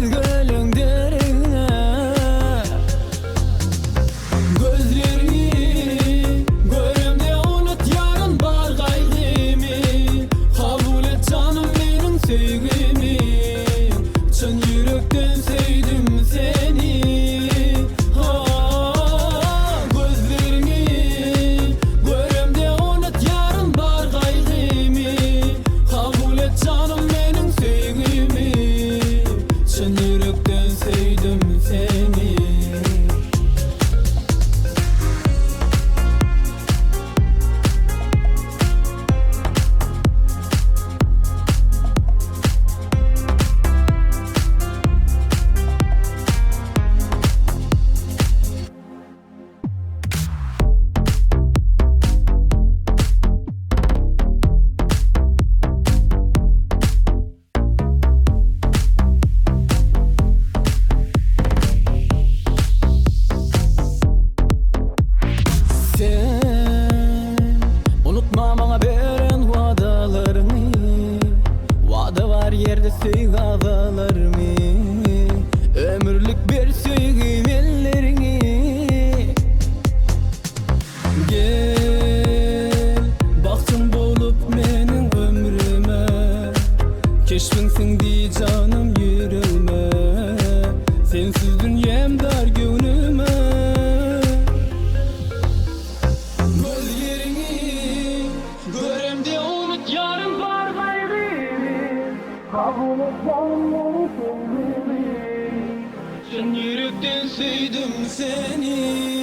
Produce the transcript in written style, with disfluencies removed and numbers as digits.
Özgeleň deregne. Gözleriňi göremde unutýaryn bar gaýgymy. Kabul et janym meniň söýgimi. Çyn ýürekden söýdüm seni. Ha, gözleriňi göremde unutýaryn bar gaýgymy. Kabul et janym meniň söýgimi. Çyn ýürekden söýdüm seni. Sen unutma maňa beren wadalaryňy Wada bar ýerde söýgi azalarmy Ömürlik ber söýgim elleriňi Gel, bagtym bolup meniň ömrüme, Keşbiň siňdi janym ýüregime, Sensiz dünýäm dar göwnüme. Gözleriňi göremde unutýaryn bar gaýgymy, Kabul et janym meniň söýgimi, Çyn ýürekden söýdüm seni.